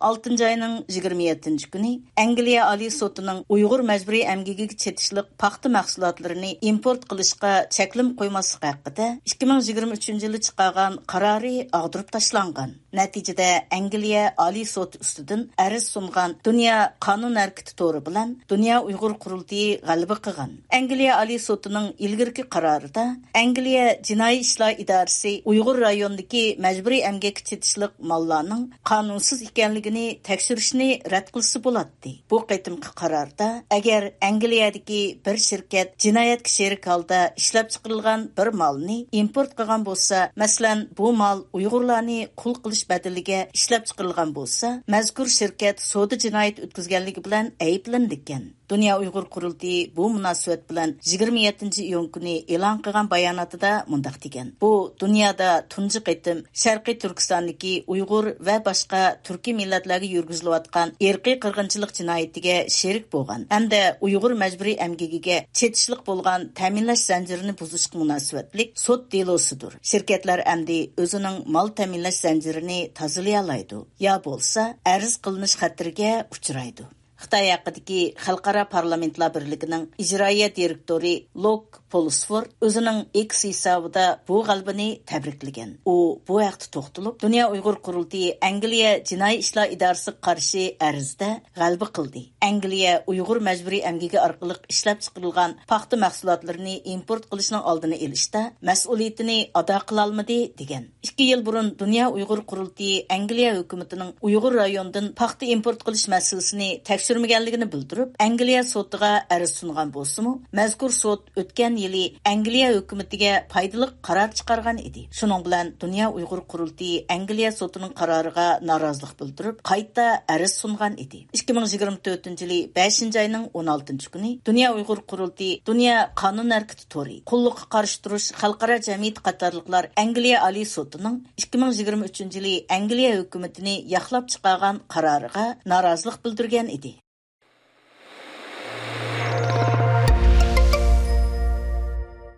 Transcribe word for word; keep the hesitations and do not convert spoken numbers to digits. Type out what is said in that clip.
ئالتىنچى ئاينىڭ يىگىرمە يەتتىنچى كۈنى ئەنگلىيە ئالىي سوتىنىڭ ئۇيغۇر مەجبۇرىي ئەمگىكىگە چېتىشلىق پاختا مەھسۇلاتلىرىنى ئىمپورت قىلىشقا چەكلىمە قويماسلىق ھەققىدە ئىككى مىڭ يىگىرمە ئۈچىنچى يىلى چىقارغان قارارى ئاغدۇرۇپ تاشلانغان. نەتىجىدە، ئەنگلىيە ئالىي سوتى ئۈستىدىن ئەرز سۇنغان دۇنيا قانۇن ھەرىكىتى تورى بىلەن دۇنيا ئۇيغۇر قۇرۇلتىيى غەلىبە قىلغان. ئەنگلىيە ئالىي سوتىنىڭ ئىلگىرىكى قارارىدا ئەنگلىيە جىنايى ئىشلار ئىدارىسى ئۇيغۇر رايونىدىكى مەجبۇرىي ئەمگەككە چېتىشلىق ماللارنىڭ قانۇنسىز ئىكەنلىكىنى تەكشۈرۈشنى رەت قىلسا بولاتتى. بۇ قېتىمقى قاراردا، ئەگەر ئەنگلىيەدىكى بىر شىركەت جىنايەتكە شېرىك ھالدا ئىشلەپچىقىرىلغان بىر مالنى ئىمپورت قىلغان بولسا، مەسىلەن، بۇ مال ئۇيغۇرلارنى قۇل قىلىش بەدىلىگە ئىشلەپچىقىرىلغان بولسا، مەزكۇر شىركەت سودا جىنايىتى ئۆتكۈزگەنلىكى بىلەن ئەيىبلىنىدىكەن. دۇنيا ئۇيغۇر قۇرۇلتىيى بۇ مۇناسىۋەت بىلەن يىگىرمە يەتتىنچى ئىيۇن كۈنى ئېلان قىلغان باياناتىدا مۇنداق دېگەن: بۇ دۇنيادا تۇنجى قېتىم شەرقىي تۈركىستاندىكى ئۇيغۇر ۋە باشقا تۈركىي مىللەتلەرگە يۈرگۈزۈلۈۋاتقان ئىرقىي قىرغىنچىلىق جىنايىتىگە شېرىك بولغان ھەمدە ئۇيغۇر مەجبۇرىي ئەمگىكىگە چېتىشلىق بولغان تەمىنلەش زەنجىرىنى بۇزۇشقا مۇناسىۋەتلىك سوت دېلوسىدۇر. شىركەتلەر ئەمدى ئۆزىنىڭ مال تەمىنلەش زەنجىرىنى تازىلىيالايدۇ، يا بولسا ئەرز قىلىنىش خەتىرىگە ئۇچرايدۇ. خىتاي ھەققىدىكى خەلقئارا پارلامېنتلار بىرلىكىنىڭ ئىجرائىيە دىرېكتورى لوك پولسفورد ئۆزىنىڭ ئېكس ھېسابىدا بۇ غەلىبىنى تەبرىكلىگەن. ئۇ بۇ ھەقتە توختىلىپ، دۇنيا ئۇيغۇر قۇرۇلتىيى ئەنگلىيە جىنايى ئىشلار ئىدارىسىگە قارشى ئەرزدە غەلىبە قىلدى. ئەنگلىيە ئۇيغۇر مەجبۇرىي ئەمگىكى ئارقىلىق ئىشلەپچىقىرىلغان پاختا مەھسۇلاتلىرىنى ئىمپورت قىلىشنىڭ ئالدىنى ئېلىشتا مەسئۇلىيىتىنى ئادا قىلالمىدى، دېگەن. ئىككى يىل بۇرۇن دۇنيا ئۇيغۇر قۇرۇلتىيى ئەنگلىيە ھۆكۈمىتىنىڭ ئۇيغۇر رايونىدىن پاختا ئىمپورت قىلىش مەسىلىسىنى تەكشۈرمىگەنلىكىنى بىلدۈرۈپ، ئەنگلىيە سوتىغا ئەرز سۇنغان بولسىمۇ، مەزكۇر سوت ئۆتكەن يىلى ئەنگلىيە ھۆكۈمىتىگە پايدىلىق قارار چىقارغان ئىدى. شۇنىڭ بىلەن دۇنيا ئۇيغۇر قۇرۇلتىيى ئەنگلىيە سوتىنىڭ قارارىغا نارازىلىق بىلدۈرۈپ، قايتا ئەرز سۇنغان ئىدى. ئىككى مىڭ يىگىرمە تۆتىنچى يىلى بەشىنچى ئاينىڭ ئون ئالتىنچى كۈنى دۇنيا ئۇيغۇر قۇرۇلتىيى، دۇنيا قانۇن ھەرىكىتى تورى، قۇللۇققا قارشى تۇرۇش خەلقئارا جەمئىيىتى قاتارلىقلار ئەنگلىيە ئالىي سوتىنىڭ ئىككى مىڭ يىگىرمە ئۈچىنچى يىلى ئەنگلىيە ھۆكۈمىتىنى ياقلاپ چىقارغان قارارىغا نارازىلىق بىلدۈرگەن ئىدى.